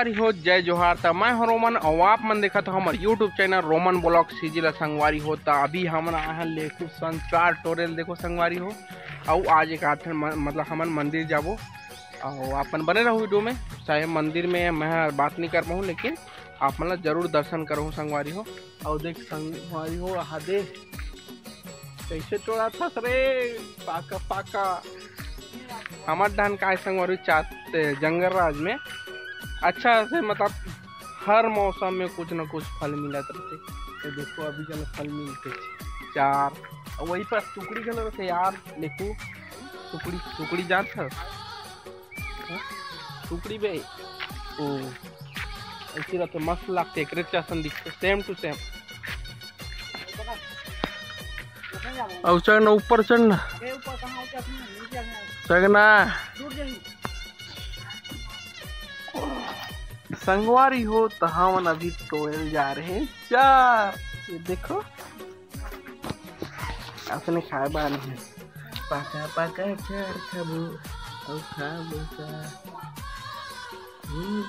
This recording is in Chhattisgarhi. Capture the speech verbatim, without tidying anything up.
संगवारी हो, जय जोहार। त मैं हूं रोमन, अउ आप मन देखत हो हमर YouTube channel Roman blog CG ला। संगवारी हो, त अभी हमन आए हन लेखू सन चार टोरेल, देखो संगवारी हो। अउ आज एक आठ ठन म-, मतलब हमन मंदिर जाबो, अउ आप मन बने रहू वीडियो में। चाहे मंदिर में मैं बात नहीं कर पाऊँ, लेकिन आप मन ला जरूर दर्शन करहूँ संगवारी हो। अउ देख संगवारी हो, आहा दे कैसे तोड़ाथस रे, पाका पाका। हमर धान काय संगवारी चात जंगल राज में अच्छा से, मतलब हर मौसम में कुछ न कुछ फल मिलत रहथे। तो देखो अभी जन फल मिलथे चार, अउ वही पर सुकड़ी घलो रहथे यार। देखो सुकड़ी, सुकड़ी जात ह, हाँ? सुकड़ी बे, ओ ऐसे रहथे, मस्त लागथे, एकरे जैसन दिखथे, same to same। अउ चढ़ना, ऊपर चढ़ना, चढ़ना। संगवारी हो, त हमन अभी टोरेल जा रहे हैं चार। ये देखो, अपने खाए बार नहीं। पाका पाका चार खाबो, अउ खाबो का। हम्म।